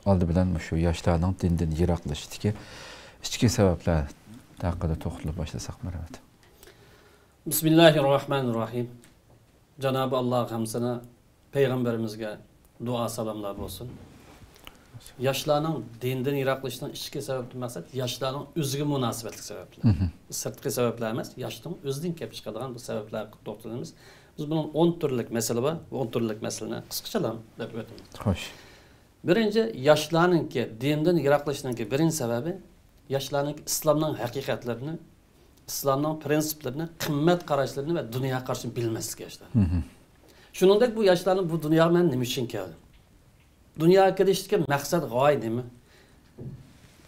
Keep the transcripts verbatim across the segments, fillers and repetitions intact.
ئالدى بىلەن مۇشۇ ياشلارنىڭ دىندىن يىراقلىشىشتىكى ئىچكى سەۋەبلەر ھەققىدە توختىلىپ باشلىساق، مەرھەمەت. بىسمىللاھىررەھمانىررەھىم. جانابى ئاللاغا ھەمسەنا، پەيغەمبىرىمىزگە دۇئا سالاملار بولسۇن. ياشلارنىڭ دىندىن يىراقلىشىشنىڭ ئىچكى سەۋەبى مەقسەت ياشلارنىڭ ئۆزىگە مۇناسىۋەتلىك سەۋەبلەر. مھم. سىرتقى سەۋەبلەر ئەمەس، ياشنىڭ ئۆزىدىن كېلىپ چىقىدىغان بۇ سەۋەبلەرگە توختىلىمىز. بىز بۇنىڭ ئون تۈرلۈك مەسىلە بار. بۇ ئون تۈرلۈك مەسىلىنى قىسقىچىلا دەپ ئۆتىمىز. خوش. بىرىنچى، ياشلارنىڭكى دىندىن يىراقلىشىشنىڭكى بىرىنچى سەۋەبى، ياشلارنىڭكى ئىسلامنىڭ ھەقىقەتلىرىنى، ئىسلامنىڭ پرىنسىپلىرىنى، قىممەت قاراشلىرىنى ۋە دۇنيا قارىشىنى بىلمەسلىك ياشلار. مھم. شۇنىڭدەك بۇ ياشلارنى بۇ دۇنياغا مەن نېمە ئۈچۈن كەلدىم؟ دۇنياغا كېلىشتىكى مەقسەت، غايە نېمە؟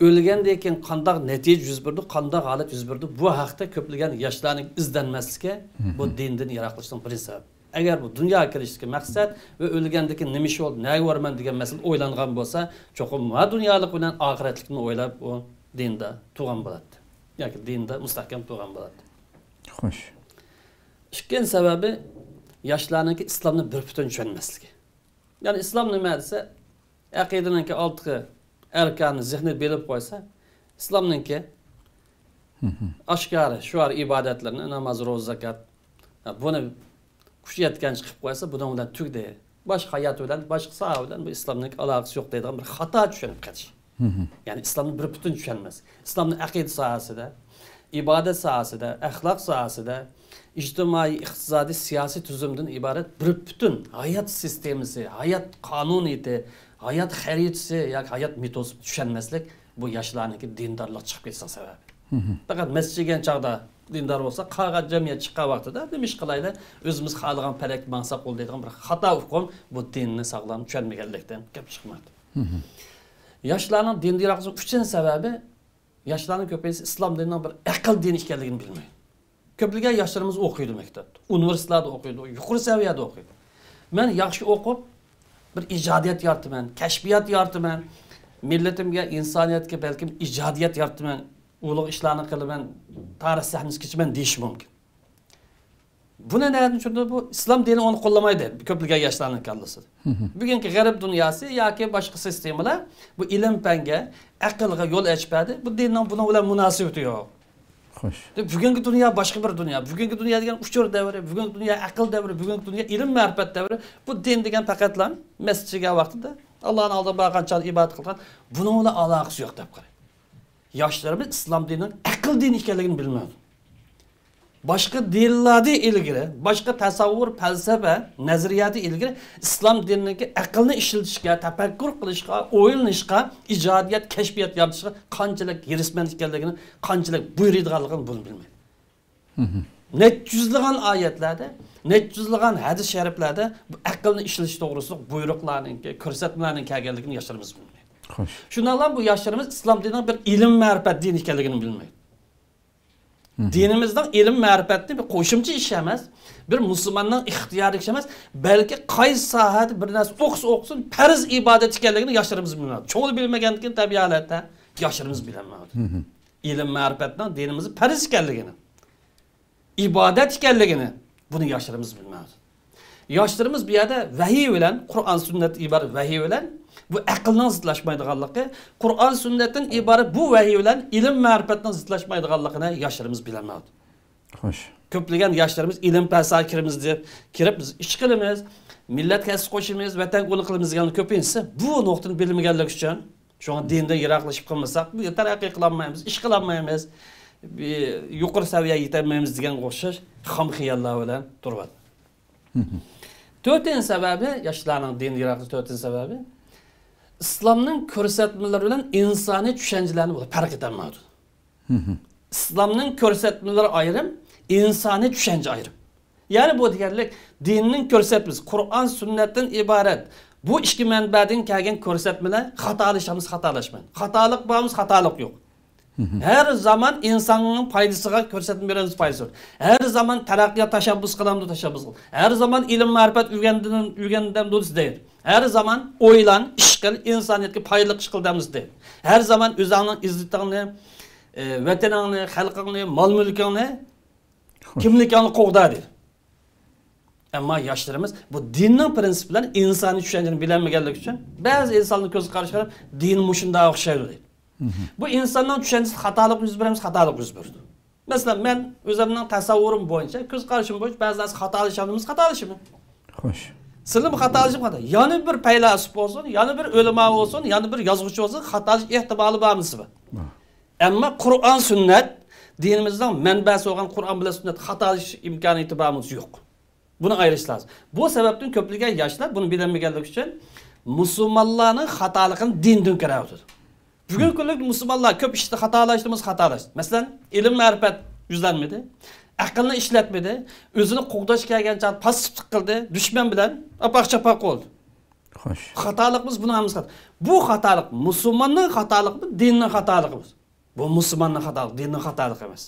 ئۆلگەندىن كېيىن قانداق نەتىجە يۈز بېرىدۇ، قانداق ھالەت يۈز بېرىدۇ، بۇ ھەقتە كۆپلىگەن ياشلارنىڭ ئىزدەنمەسلىكى بۇ مھم. دىندىن يىراقلىشىشنىڭ بىرىنچى سەۋەبى. ئەگەر بۇ دۇنياغا كېلىشتىكى مەقسەت ۋە ئۆلگەندىن كېيىن نېمە ئىش بولدى، نەگە بارىمەن دېگەن مەسىلە ئويلانغان بولسا، چوقۇم ۋە دۇنيالىق بىلەن ئاخىرەتلىكنى ئويلاپ، ئۇ دىندا تۇرغان بولاتتى. ياكى دىندا مۇستەھكەم تۇرغان بولاتتى. خوش. ئىككىنچى سەۋەبى، ياشلارنىڭكى ئىسلامنى بىر پۈتۈن چۈشەنمەسلىكى. يەنى ئىسلام نېمە دېسە، ئەقىدىنىڭكى ئالتە ئەركانىنى زېھنىدا بىلىپ قويسا، ئىسلامنىڭكى مھم. ئاشكارا شوئار ئىبادەتلىرىنى، ناماز، روزا، زاكات، بۇنى كۈچى يەتكەنچە قىلىپ قويسا، بۇنىڭ بىلەن تۈگىدى. باشقا ھايات بىلەن، باشقا ساھە بىلەن بۇ ئىسلامنىڭ ئالاقىسى يوق دەيدىغان بىر خاتا چۈشەنىپ قېلىش. مھم. يەنى ئىسلامنى بىر پۈتۈن چۈشەنمەس. ئىسلامنى ئەقىدە ساھەسىدە، ئىبادەت ساھەسىدە، ئەخلاق ساھەسىدە، ئىجتىمائىي، ئىقتىسادىي، سىياسىي تۈزۈمدىن ئىبارەت بىر پۈتۈن ھايات سىستېمىسى، ھايات قانۇنىيىتى، ھايات خەرىتىسى ياكى ھايات مېتودىسىنى چۈشەنمەسلىك بۇ ياشلارنىڭكى دىندارلىق چىقىپ كېتىشىنىڭ سەۋەبى. مھم. پەقەت مەسچىتكە كەلگەن چاغدا دىندار بولسا، قالغان جەمئىيەت چىققان ۋاقتىدا نېمە ئىش قىلايلى، ئۆزىمىز خالىغان پەلەكتە ماڭساق بولدى دەيدىغان بىر خاتا ئۇقۇم، بۇ دىننى ساغلام چۈشەنمىگەنلىكتىن كېلىپ چىقمايدۇ. مھم. ياشلارنىڭ دىندىن يىراقلىشىشىنىڭ ئۈچىنچى سەۋەبى، ياشلارنىڭ كۆپىنچىسى ئىسلام دىنىنىڭ بىر ئەقىل دىن ئىكەنلىكىنى بىلمەيدۇ. كۆپلىگەن ياشلىرىمىز ئوقۇيدۇ مەكتەپتە، ئۇنىۋېرسىتېتلاردا ئوقۇيدۇ، يۇقىرى سەۋىيەدە ئوقۇيدۇ. مەن ياخشى ئوقۇپ، بىر ئىجادىيەت يارىتىمەن، كەشپىيات يارىتىمەن، مىللىتىمگە، ئىنسانىيەتكە بەلكىم ئىجادىيەت يارىتىمەن، ئۇلۇغ ئىشلارنى قىلىمەن، تارىخ سەھنىسىگە چىقىمەن دېيىشى مۇمكىن. بۇنى نەدىن چۈشىنىدۇ؟ بۇ ئىسلام دىنى ئۇنى قوللىمايدۇ، كۆپلىگەن ياشلارنىڭ كاللىسىدا. مھم. بۈگۈنكى غەرب دۇنياسى ياكى باشقا سىستېمىلار بۇ ئىلىم-پەنگە، ئەقىلگە يول ئېچىپ بەردى. بۇ دىننىڭ بۇنىڭ بىلەن مۇناسىۋىتى يوق. خوش. دەپ، بۈگۈنكى دۇنيا باشقا بىر دۇنيا. بۈگۈنكى دۇنيا دېگەن ئۇچۇر دەۋرى، بۈگۈنكى دۇنيا ئەقىل دەۋرى، بۈگۈنكى دۇنيا ئىلىم-مەرىپەت دەۋرى. بۇ دىن دېگەن پەقەتلا مەسچىتكە كەلگەن ۋاقتىدا، ئاللانىڭ ئالدىغا بارغان چاغدا ئىبادەت قىلغان، بۇنىڭ بىلەن ئالاقىسى يوق دەپ قارايدۇ. ياشلىرىمىز ئىسلام دىنىنىڭ ئەقىل دىنى ئىكەنلىكىنى بىلمەيدۇ. باشقا دىنلاردىن ئىلگىرى، باشقا تەسەۋۋۇر، پەلسەپە، نەزەرىيەدىن ئىلگىرى ئىسلام دىنىنىڭكى ئەقىلنى ئىشلىتىشكە، تەپەككۇر قىلىشقا، ئويلىنىشقا، ئىجادىيەت، كەشپىيات يارىتىشقا قانچىلىك ھېرىسمەن ئىكەنلىكىنى، قانچىلىك بۇيرۇيدىغانلىقىنى بۇنى بىلمەيدۇ. مھم. نەچچە يۈزلىگەن ئايەتلەردە، نەچچە يۈزلىگەن ھەدىس شەرىپلەردە بۇ ئەقىلنى ئىشلىتىش توغرىسىدا بۇيرۇقلارنىڭكى، كۆرسەتمىلەرنىڭ كەلگەنلىكىنى ياشلىرىمىز بىلمەيدۇ. خوش. شۇنداقلا بۇ ياشلىرىمىز ئىسلام دىنىنىڭ بىر ئىلىم-مەرىپەت دىنى ئىكەنلىكىنى بىلمەيدۇ. مھم. دىنىمىزنىڭ ئىلىم-مەرىپەتنى بىر قوشۇمچە ئىش ئەمەس، بىر مۇسۇلماننىڭ ئىختىيارىي ئىشى ئەمەس، بەلكى قايسى ساھەدە بىر نەرسە ئوقۇسا ئوقۇسۇن، پەرز ئىبادەت ئىكەنلىكىنى ياشلىرىمىز بىلمەيدۇ. چوڭى بىلمىگەندىكىن تەبىئىي ھالەتتە ياشلىرىمىز بىلەلمەيدۇ. مھم. ئىلىم-مەرىپەتنىڭ دىنىمىزدا پەرز ئىكەنلىكىنى، ئىبادەت ئىكەنلىكىنى بۇنى ياشلىرىمىز بىلمەيدۇ. ياشلىرىمىز بۇ يەردە ۋەھىي بىلەن، قۇرئان سۈننەتتىن ئىبارەت ۋەھىي بىلەن بۇ ئەقىلنىڭ زىتلاشمايدىغانلىقى، قۇرئان سۈننەتتىن ئىبارەت بۇ ۋەھىي بىلەن ئىلىم مەرىپەتنىڭ زىتلاشمايدىغانلىقىنى ياشلىرىمىز بىلەلمەيدۇ. خوش. كۆپلىگەن ياشلىرىمىز ئىلىم پەنساغا كىرىمىز دەپ كىرىپ، بىز ئىش قىلىمىز، مىللەتكە ھەسسە قوشىمىز، ۋەتەنگە ئۇنى قىلىمىز دېگەن كۆپىنچىسى بۇ نۇقتىنى بىلمىگەنلىكى ئۈچۈن شۇڭا دىندىن يىراقلىشىپ قالمىساق، بىز تەرەققىي قىلالمايمىز، ئىش قىلالمايمىز، بىر يۇقىرى سەۋىيەگە يېتەلمەيمىز دېگەنگە ئوخشاش خام خىياللار بىلەن تۇرۇۋاتىدۇ. مھم. تۆتىنچى سەۋەبى، ياشلارنىڭ دىندىن يىراقلىشىش تۆتىنچى سەۋەبى، ئىسلامنىڭ كۆرسەتمىلىرى بىلەن ئىنسانىي چۈشەنچىلەرنى بۇلار پەرق ئېتەلمەيدۇ. مھم. ئىسلامنىڭ كۆرسەتمىلىرى ئايرىم، ئىنسانىي چۈشەنچە ئايرىم. يەنى بۇ دېگەنلىك دىننىڭ كۆرسەتمىسى، قۇرئان سۈننەتتىن ئىبارەت بۇ ئىككى مەنبەدىن كەلگەن كۆرسەتمىلەر خاتالىشامىز، خاتالاشمايدۇ. خاتالىق بارمىز، خاتالىق يوق. مھم. ھەر زامان ئىنساننىڭ پايدىسىغا كۆرسەتمە بېرىمىز، پايدىسى بار. ھەر زامان تەرەققىيات تەشەببۇس قىلامدۇ، تەشەببۇس قىل. ھەر زامان ئىلىم مەرىپەت ئۆگەندىم، ئۆگەندىم دېدى. ھەر زامان ئويلان، ئىش قىل، ئىنسانىيەتكە پايدىلىق ئىش قىل دەمدى. ھەر زامان ئۆزۈڭنىڭ ئىززىتىڭنى، ئى، ۋەتىنىڭنى، خەلقىڭنى، مال مۈلكىڭنى، خوش. كىملىكىڭنى قوغدا دېدى. ئەمما ياشلىرىمىز بۇ دىننىڭ پىرىنسىپلىرىنى، ئىنسانىي چۈشەنچىنى بىلەلمىگەنلىكى ئۈچۈن، بەزى ئىنساننىڭ كۆز قارىشىغا قاراپ، دىن مۇشۇنداق ئوخشايدۇ دەيدۇ. بۇ ئىنساننىڭ چۈشەنچىسىدە خاتالىق يۈز بېرەمسە، خاتالىق يۈز بېرىدۇ. مەسىلەن، مەن ئۆزۈمنىڭ تەسەۋۋۇرۇم بويىچە، كۆز قارىشىم بويىچە بەزى نەرسە خاتالىشامدىمىز، خاتالىشىمەن. خوش. سىلىمۇ خاتالىشىپ خاتا. يەنە بىر پەيلاسوپ بولسۇن، يەنە بىر ئۆلىما بولسۇن، يەنە بىر يازغۇچى بولسۇن، خاتالىشىش ئېھتىمالى بارمۇ سىبا؟ بار. ئەمما قۇرئان، سۈننەت، دىنىمىزنىڭ مەنبەسى بولغان قۇرئان بىلەن سۈننەت خاتالىشىش ئىمكانىيىتى بارمۇ؟ يوق. بۇنى ئايرىش لازىم. بۇ سەۋەبتىن كۆپلىگەن ياشلار بۇنى بىلەلمىگەنلىكى ئۈچۈن مۇسۇلمانلارنىڭ خاتالىقىنى دىندىن كۆرۈۋاتىدۇ. بۈگۈنكى كۈندە مۇسۇلمانلار كۆپ ئىشتا خاتالاشتىمىز، خاتالاشتى. مەسىلەن، ئىلىم مەرىپەت يۈزلەنمىدى، ئەقىلنى ئىشلەتمىدى، ئۆزىنى قوغداش كەلگەن چاغدا پاسسىپلىق قىلدى، دۈشمەن بىلەن ئاپاق-چاپاق بولدى. خوش. خاتالىقىمىز بۇنىڭ ھەممىسى خاتا. بۇ خاتالىق مۇسۇلماننىڭ خاتالىقىمۇ، دىننىڭ خاتالىقىمۇ؟ بۇ مۇسۇلماننىڭ خاتالىقى، دىننىڭ خاتالىقى ئەمەس.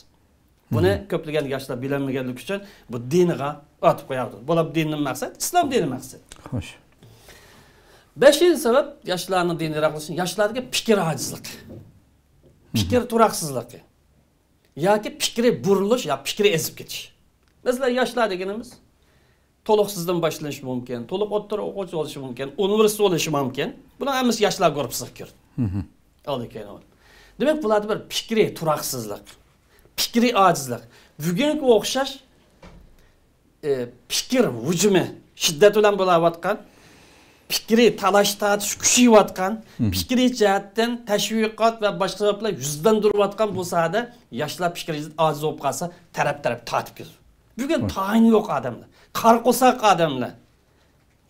بۇنى كۆپلىگەن ياشلار بىلەلمىگەنلىكى ئۈچۈن بۇ دىنىغا ئاتىپ قويۇۋاتىدۇ. بۇلار دىننىڭ مەقسەت، ئىسلام دىنى مەقسەت. خوش. بەشىنچى سەۋەب، ياشلارنىڭ دىنىي يىراقلىشىشى، ياشلاردىكى پىكىر ئاجىزلىقى، پىكىر تۇراقسىزلىقى ياكى پىكرى بۇرۇلۇش يا پىكرى ئېزىپ كېتىش. مەسىلەن، ياشلار دېگىنىمىز تولۇق سىزدىن باشلىنىشى مۇمكىن، تولۇق ئوتتۇرا ئوقۇغۇچى بولۇشى مۇمكىن، ئۇنىۋېرسىتېت بولۇشى مۇمكىن. بۇنىڭ ھەممىسى ياشلار گۇرۇپپىسىغا كىرىدۇ. ئالدى كەينى بولۇپ. دېمەك، بۇلاردا بىر پىكرىي تۇراقسىزلىق، پىكرىي ئاجىزلىق، بۈگۈنكىگە ئوخشاش، ئى، پىكىر ھۇجۇمى شىددەت بىلەن بولۇۋاتقان، پىكرىي تالاش-تارتىش كۈچىيىۋاتقان، پىكرىي جەھەتتىن تەشۋىقات ۋە باشقا سەۋەبلەر يۈزلەندۈرۈۋاتقان بۇ ساھەدە ياشلار پىكرىي ئاجىز بولۇپ قالسا، تەرەپ-تەرەپ تارتىپ كېتىدۇ. بۈگۈن تايىنى يوق ئادەملەر، قارا قورساق ئادەملەر.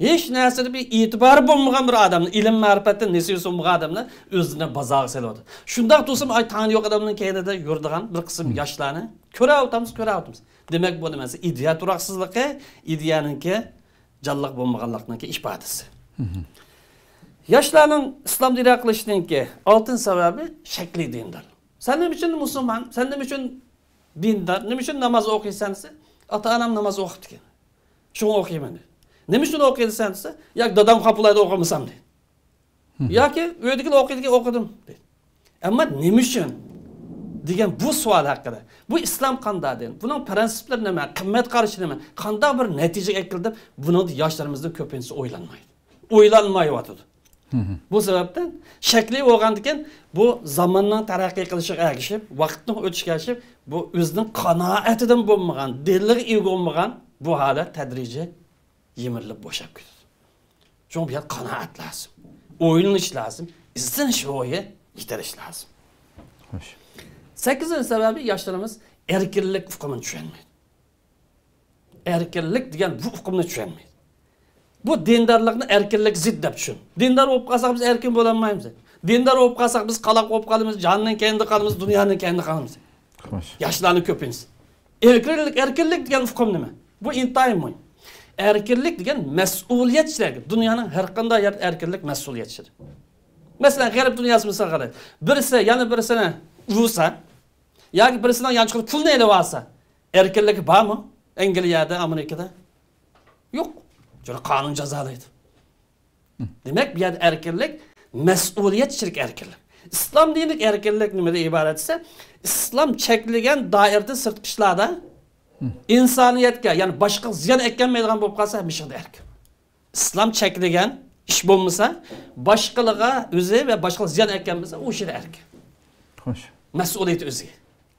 ھېچ نەرسىدە بىر ئېتىبارى بولمىغان بىر ئادەمنى، ئىلىم-مەرىپەتتىن نېسىۋىسى بولمىغان ئادەمنى ئۆزىنى بازارغا سېلىۋاتىدۇ. شۇنداق تۇرسىمۇ، ئاي، تاڭى يوق ئادەمنىڭ كەينىدە يۈرىدىغان بىر قىسىم ياشلارنى كۆرۈۋاتىمىز، كۆرۈۋاتىمىز. دېمەك، بۇ نېمىسى؟ ئىدىيە تۇراقسىزلىقى، ئىدىيەنىڭكى جانلىق بولمىغانلىقنىڭكى ئىپادىسى. ياشلارنىڭ ئىسلام دىنىغا قىلىشنىڭكى ئالتىنچى سەۋەبى شەكلىي دىندار. سەن نېمە ئۈچۈن مۇسۇلمان؟ سەن نېمە ئۈچۈن دىندار؟ نېمە ئۈچۈن ناماز ئوقۇيسەن دېسە، ئاتا-ئانام ناماز ئوقۇپتىكەن، شۇڭا ئوقۇيمەن دەيدۇ. نېمە ئۈچۈن ئوقۇيسەن دېسە، ياكى دادام خاپىلايدۇ ئوقۇمىسام دەيدۇ. ياكى ئۆيدىكىلەر ئوقۇيدىكەن، ئوقۇدۇم دەيدۇ. ئەمما نېمە ئۈچۈن دېگەن بۇ سوئال ھەققىدە، بۇ ئىسلام قانداق دىن؟ بۇنىڭ پىرىنسىپلىرى نېمە؟ قىممەت قارىشى نېمە؟ قانداق بىر نەتىجىگە ئەكېلىدۇ دەپ، بۇنىڭدا ياشلىرىمىزنىڭ كۆپىنچىسى ئويلانمايدۇ. ئويلانمايۋاتىدۇ. بۇ سەۋەبتىن شەكلىي بولغاندىكىن، بۇ زاماننىڭ تەرەققىي قىلىشىغا ئەگىشىپ، ۋاقىتنىڭ ئۆتۈشىگە ئەگىشىپ، بۇ ئۆزىنىڭ قانائىتىدىن بولمىغان، دىلىغا ئىگە بولمىغان بۇ ھالەت تەدرىجىي يىمىرىلىپ بوشاپ كېتىدۇ. شۇڭا بۇ يەردە قانائەت لازىم، ئويلىنىش لازىم، ئىزدىنىش روھى يېتىلىش لازىم. خوش. سەككىزىنچى سەۋەبى، ياشلىرىمىز ئەركىنلىك ئۇقۇمىنى چۈشەنمەيدۇ. ئەركىنلىك دېگەن بۇ ئۇقۇمنى چۈشەنمەيدۇ. بۇ دىندارلىقنى ئەركىنلىك زىت دەپ چۈشىنىدۇ. دىندار بولۇپ قالساق، بىز ئەركىن بولالمايمىز. دىندار بولۇپ قالساق، بىز قالاق بولۇپ قالىمىز، جاننىڭ كەينىدە قالىمىز، دۇنيانىڭ كەينىدە قالىمىز. خوش. ياشلارنىڭ كۆپىنچىسى. ئەركىنلىك، ئەركىنلىك دېگەن ئۇقۇم نېمە؟ بۇ ئىنتايىن مۇھىم. ئەركىنلىك دېگەن مەسئۇلىيەتچىلىك. دۇنيانىڭ ھەر قانداق يەردە ئەركىنلىك، مەسئۇلىيەتچىلىك. مەسىلەن، غەرب دۇنياسى مىسالغا ئالايلى. بىرسى يەنە بىرسىنى ئۇرسا ياكى بىرسىنىڭ يانچۇقىدا پۇلنى ئېلىۋالسا، ئەركىنلىكى بارمۇ؟ ئەنگلىيەدە، ئامېرىكىدا؟ يوق. چۈنكى قانۇن جازالايدۇ. دېمەك، بۇ يەردە ئەركىنلىك، مەسئۇلىيەتچىلىك ئەركىنلىك. ئىسلام دىنىدىكى ئەركىنلىك نېمىدىن ئىبارەت دېسە، ئىسلام چەكلىگەن دائىرىدىن سىرتقى ئىشلاردا ئىنسانىيەتكە، يەنى باشقىغا زىيان ئەكەلمەيدىغان بولۇپ قالسا، ھەممە ئىشىڭدا ئەركىن. ئىسلام چەكلىگەن ئىش بولمىسا، باشقىلىرىغا ئۆزى ۋە باشقىلارغا زىيان ئەكەلمىسە، ئۇ ئىشىدا ئەركىن. خوش. مەسئۇلىيىتى ئۆزىگە.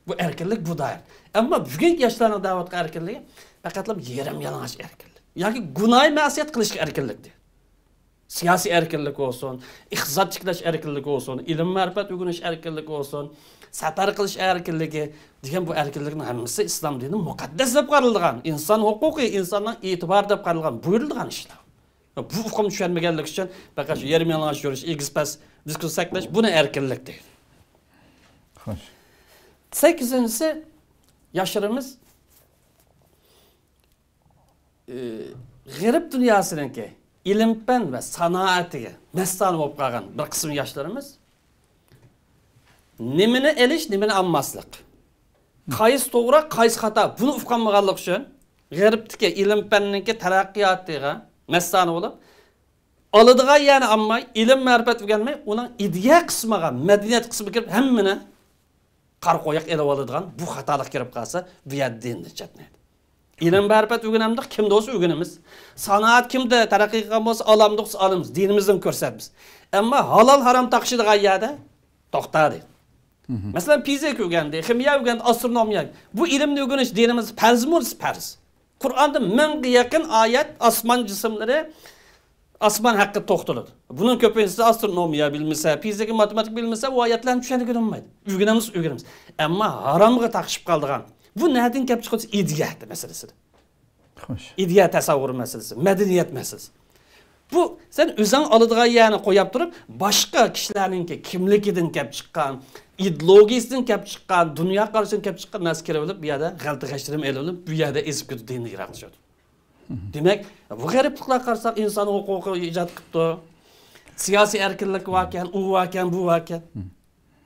بۇ ئەركىنلىك بۇ دائىرە. ئەمما بۈگۈنكى ياشلارنىڭ دەۋاتقان ئەركىنلىكى پەقەتلا يېرىم يالىڭاچ ئەركىنلىك. ياكى گۇناھى مەسىيەت قىلىشقا ئەركىنلىك دېدى. سىياسىي ئەركىنلىك بولسۇن، ئىقتىساد تىكلەش ئەركىنلىكى بولسۇن، ئىلىم-مەرىپەت ئۆگىنىش ئەركىنلىكى بولسۇن، سەپەر قىلىش ئەركىنلىكى دېگەن بۇ ئەركىنلىكنىڭ ھەممىسى ئىسلام دىنى مۇقەددەس دەپ قارىلىدىغان، ئىنسان ھوقۇقى، ئىنساننىڭ ئېتىبارى دەپ قارىلىدىغان، بۇيرۇلىدىغان ئىشلار. بۇ ئۇقۇمنى چۈشەنمىگەنلىكى ئۈچۈن پەقەت شۇ يېرىم يالىڭاچ يۈرۈش، ئېگىز-پەس دىسكۇسسىيە سەكلەش، بۇنى ئەركىنلىك دەيدۇ. خوش. سەككىزىنچىسى، ياشلىرىمىز ئى، غەرب دۇنياسىنىڭكى ئىلىم-پەن ۋە سانائەتىگە مەستانە بولۇپ قالغان بىر قىسىم ياشلىرىمىز نېمىنى ئېلىش، نېمىنى ئالماسلىق، قايسى توغرا، قايسى خاتا، بۇنى ئۇقالمىغانلىقى ئۈچۈن غەربتىكى ئىلىم-پەننىڭكى تەرەققىياتىغا مەستانە بولۇپ، ئالىدىغان يەرنى ئالماي، ئىلىم-مەرىپەت ئۆگەنمەي، ئۇنىڭ ئىدىيە قىسمىغا، مەدەنىيەت قىسمىغا كىرىپ، ھەممىنى قارا قويۇق ئېلىۋالىدىغان بۇ خاتالىق كىرىپ قالسا، بۇ يەردە دىندىن چەتنەيدۇ. ئىلىم مەرىپەت ئۆگىنەمدۇق، كىمدە بولسا ئۆگىنىمىز. سانائەت كىمدە تەرەققىي قىلغان بولسا، ئالامدۇق ئالىمىز، دىنىمىزدىن كۆرسەتىمىز. ئەمما ھالال ھارام تاقىشىدىغان يەردە توختادى. مەسىلەن، فىزىكا ئۆگەندى، خىمىيە ئۆگەندى، ئاسترونومىيە. بۇ ئىلىمنى ئۆگىنىش دىنىمىز پەرزمۇ؟ پەرز. قۇرئاندا مىڭغا يېقىن ئايەت ئاسمان جىسىملىرى، ئاسمان ھەققىدە توختىلىدۇ. بۇنىڭ كۆپىنچىسى ئاسترونومىيە بىلمىسە، فىزىكا، ماتېماتىكا بىلمىسە، ئۇ ئايەتلەرنى چۈشەنگىلى بولمايدۇ. ئۆگىنىمىز، ئۆگىنىمىز. ئەمما ھارامغا تاقىشىپ قالىدىغان، بۇ نەدىن كەپ چىقىدۇ؟ ئىدىيە مەسىلىسىدە. خوش. ئىدىيە تەسەۋۋۇرى مەسىلىسى، مەدەنىيەت مەسىلىسى. بۇ سەن ئۆزۈڭ ئالىدىغان يەرنى قويۇپ تۇرۇپ، باشقا كىشىلەرنىڭكى كىملىكىدىن كەپ چىققان، ئىدېئولوگىيىسىدىن كەپ چىققان، دۇنيا قارىشىدىن كەپ چىققان نەرسە كىرىۋېلىپ، بۇ يەردە غەلىتە غەشلىرىم ئېلىۋېلىپ، بۇ يەردە ئېزىپ كېتىدۇ، دىندىن يىراقلىشىدۇ. دېمەك، بۇ غېرىبلىقلارغا قارىساق، ئىنسان ھوقۇقى ئىجاد قىپتۇ. سىياسىي ئەركىنلىك باركەن، ئۇ باركەن، بۇ باركەن.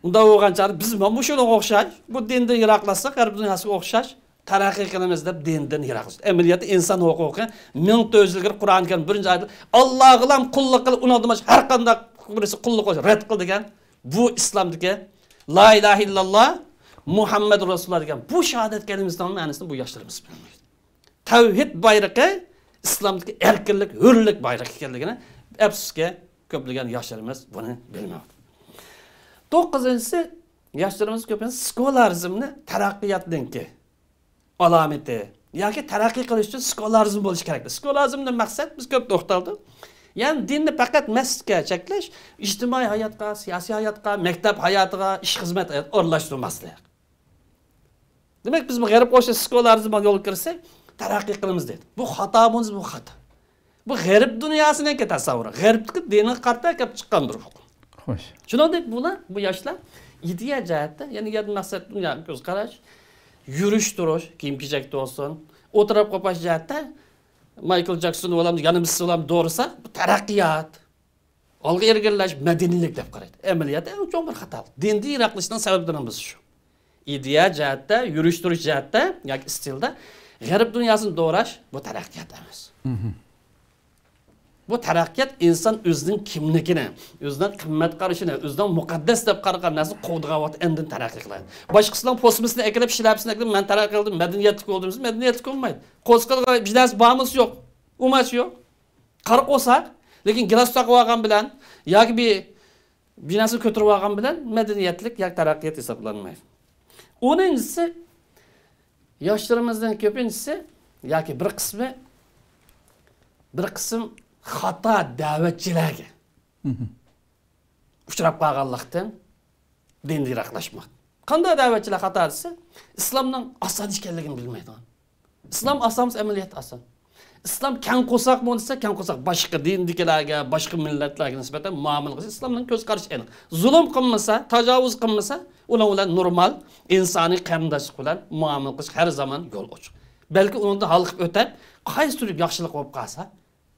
ئۇنداق بولغان چاغدا بىز مانا مۇشۇنىڭغا ئوخشاش، بۇ دىندىن يىراقلاشساق، غەرب دۇنياسىغا ئوخشاش تەرەققىي قىلىمىز دەپ دىندىن يىراقلىشىدۇ. ئەمەلىيەتتە ئىنسان ھوقۇقى مىڭ تۆت يۈز يىل ئىلگىرى قۇرئان كەرىم بىرىنچى ئايەتتە ئاللاغىلام قۇللۇق قىل، ئۇنىڭدىن باشقا ھەر قانداق بىرسى قۇللۇق قىلسا رەت قىل دېگەن. بۇ ئىسلامدىكى لا ئىلاھە ئىللاللا مۇھەممەدۇر رەسۇلۇللا دېگەن بۇ شاھادەت كەلىمىسىنىڭ مەنىسىنى بۇ ياشلىرىمىز بىلمەيدۇ. تەۋھىد بايرىقى ئىسلامدىكى ئەركىنلىك، ھۆرلۈك بايرىقى ئىكەنلىكىنى ئەپسۇسكى كۆپلىگەن ياشلىرىمىز بۇنى بىلمەيدۇ. توققۇزىنچىسى، ياشلىرىمىز كۆپىنچە سېكۇلارىزمنى تەرەققىياتنىڭكى ئالامىتى ياكى تەرەققىي قىلىش ئۈچۈن سېكۇلارىزم بولۇشى كېرەك. سېكۇلارىزمدىن مەقسەت، بىز كۆپ توختالدۇق. يەنى دىننى پەقەت مەسچىتكە چەكلەش، ئىجتىمائىي ھاياتقا، سىياسىي ھاياتقا، مەكتەپ ھاياتىغا، ئىش خىزمەت ھاياتىغا ئورۇنلاشتۇرماسلىق. دېمەك، بىز بۇ غەرب ئوخشاش سېكۇلارىزمغا يول كىرسەك، تەرەققىي قىلىمىز دېدى. بۇ خاتا بولسا، بۇ خاتا. بۇ غەرب دۇنياسىنىڭكى تەسەۋۋۇرى. غەربتىكى دىنغا قارىتا كەپ چىققان بىر ھوقۇق. خوش. شۇنىڭدەك بۇلار، بۇ ياشلار ئىدىيە جەھەتتە، يەنى يەنە مەقسەت دۇنيا كۆز قاراش، يۈرۈش تۇرۇش، كىيىم كېچەكتە بولسۇن، ئولتۇراپ قوپاش جەھەتتە مايكل جاكسون بولامدۇ، يەنە بىرسى بولامدۇ دورىسا، بۇ تەرەققىيات. ئالغا ئىلگىرىلەش، مەدەنىيلىك دەپ قارايدۇ. ئەمەلىيەتتە ئەڭ چوڭ بىر خاتالىق. دىندىن يىراقلىشىشنىڭ سەۋەبلىرىنىڭ بىرسى شۇ. ئىدىيە جەھەتتە، يۈرۈش تۇرۇش جەھەتتە ياكى ئىستىلدا غەرب دۇنياسىنى دوراش، بۇ تەرەققىيات ئەمەس. بۇ تەرەققىيات ئىنسان ئۆزىنىڭ كىملىكىنى، ئۆزىنىڭ قىممەت قارىشىنى، ئۆزىنىڭ مۇقەددەس دەپ قارىغان نەرسىنى قوغدىغان ۋاقىتتا ئاندىن تەرەققىي قىلىدۇ. باشقىسىنىڭ پوسمىسىنى ئەكېلىپ، شىلەپىسىنى ئەكېلىپ، مەن تەرەققىي قىلدىم، مەدەنىيەتلىك بولدۇم دېسە، مەدەنىيەتلىك بولمايدۇ. قورسىقىدا بىر نەرسە بارمۇ دېسە يوق. ئۇماچ يوق. قارا قورساق، لېكىن گىلاس تاقىۋالغان بىلەن ياكى بىر، بىر نەرسە كۆتۈرۈۋالغان بىلەن مەدەنىيەتلىك ياكى تەرەققىيات ھېسابلانمايدۇ. ئونىنچىسى، ياشلىرىمىزنىڭ كۆپىنچىسى ياكى بىر قىسمى، بىر قىسىم خاتا دەۋەتچىلەرگە ئۇچراپ قالغانلىقتىن دىندىن يىراقلاشماق. قانداق دەۋەتچىلەر خاتا دېسە، ئىسلامنىڭ ئاسان ئىكەنلىكىنى بىلمەيدىغان. ئىسلام ئاسان بولسا، ئەمەلىيەتتە ئاسان. ئىسلام كەڭ قورساقمۇ دېسە، كەڭ قورساق. باشقا دىندىكىلەرگە، باشقا مىللەتلەرگە نىسبەتەن مۇئامىلە قىلىش ئىسلامنىڭ كۆز قارىشى ئېنىق. زۇلۇم قىلمىسا، تاجاۋۇز قىلمىسا، ئۇنىڭ بىلەن نورمال ئىنسانىي قېرىنداشلىق بىلەن مۇئامىلە قىلىش ھەر زامان يول ئوچۇق. بەلكى ئۇنىڭدىن ھالقىپ ئۆتەپ، قايسى تۈرلۈك ياخشىلىق بولۇپ قالسا،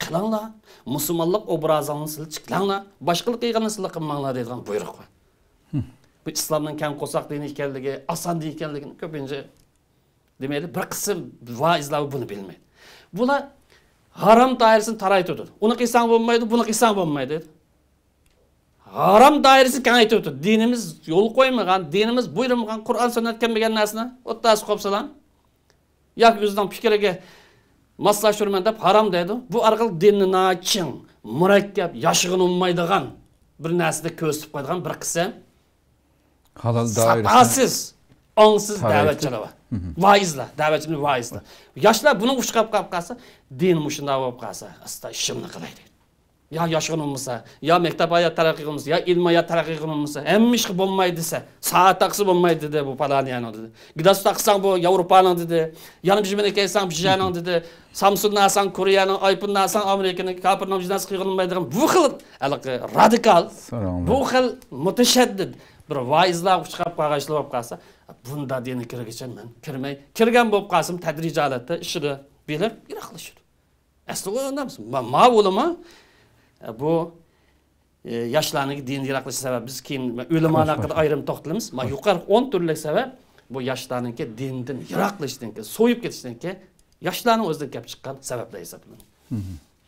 قىلىڭلار، مۇسۇلمانلىق ئوبرازىڭلارنى سىلى چىكلەڭلار، باشقىلار قىلغىنىنى سىلى قىلماڭلار دەيدىغان بۇيرۇق بار. بۇ ئىسلامنىڭ كەڭ قورساق دىنى ئىكەنلىكى، ئاسان دىن ئىكەنلىكىنى كۆپىنچە دېمەيلى، بىر قىسىم ۋائىزلار بۇنى بىلمەيدۇ. بۇلار ھارام دائىرىسىنى تارايتىۋېتىدۇ. ئۇنى قىلساڭ بولمايدۇ، بۇنى قىلساڭ بولمايدۇ دەيدۇ. ھارام دائىرىسىنى كېڭەيتىۋېتىدۇ. دىنىمىز يول قويمىغان، دىنىمىز بۇيرۇمىغان، قۇرئان سۈننەت كەلمىگەن نەرسىنى ئوتتۇرىسىغا قويۇپ سالام. ياكى ئۆزىنىڭ پىكرىگە ماسلاشتۇرىمەن دەپ ھارام دەيدۇ. بۇ ئارقىلىق دىننى ناھايىتى چىڭ، مۇرەككەپ، ياشىغىلى بولمايدىغان بىر نەرسىنى كۆرسىتىپ قويىدىغان بىر قىسىم ھالال دائىرىسىنى ساپاسىز، ئاڭسىز تارايتىپ. دەۋەتچىلەر بار. ۋائىزلار، دەۋەتچىلەر، ۋائىزلار. ياشلار بۇنىڭغا ئۇچراپ قاپ قالسا، دىن مۇشۇنداق بولۇپ قالسا، ئاستا ئىشىمنى قىلاي دەيدۇ. يا ياشىغىن بولمىسا، يا مەكتەپ ھاياتى تەرەققىي قىلمىسا، يا ئىلمىي ھايات تەرەققىي قىلمىسا، ھەممە ئىشقا بولمايدۇ دېسە، سائەت تاقىسى بولمايدۇ دېدى بۇ پالانىيەنىڭ دېدى. گىداس تاقىساڭ بۇ ياۋروپانىڭ دېدى. يەنە بىر نېمىنى كىيسەڭ بىژەنىڭ دېدى. سامسۇننى ئالساڭ كورېيەنىڭ، ئايفوننى ئالساڭ ئامېرىكىنىڭ، كاپىرنىڭ بىر نەرسە قىلغىلى بولمايدىغان بۇ خىل ھېلىقى رادىكال، ساراڭلار. بۇ خىل مۇتەشەددىد بىر ۋائىزلارغا ئۇچراپ قالغان ئىشلار بولۇپ قالسا، بۇنداق دىنغا كىرگۈچە مەن كىرمەي، كىرگەن بولۇپ قالسىمۇ تەدرىجىي ھالەتتە ئىشىدا بېلىپ يىراقلىشىدۇ. ئەسلى ئۇ ئۇنداق ئەمەس. ما، ما ئۇلىما، ئە، بۇ، ئە، ياشلارنىڭ دىندىن يىراقلىشىش سەۋەبى، بىز كېيىن ئۆلىمالار ھەققىدە ئايرىم توختىلىمىز. ما يۇقىرىقى ئون تۈرلۈك سەۋەب بۇ ياشلارنىڭكى دىندىن يىراقلىشىشتىنكى، سويۇپ كېتىشتىنكى ياشلارنىڭ ئۆزىدىن كېلىپ چىققان سەۋەبلەر ھېسابلىنىدۇ.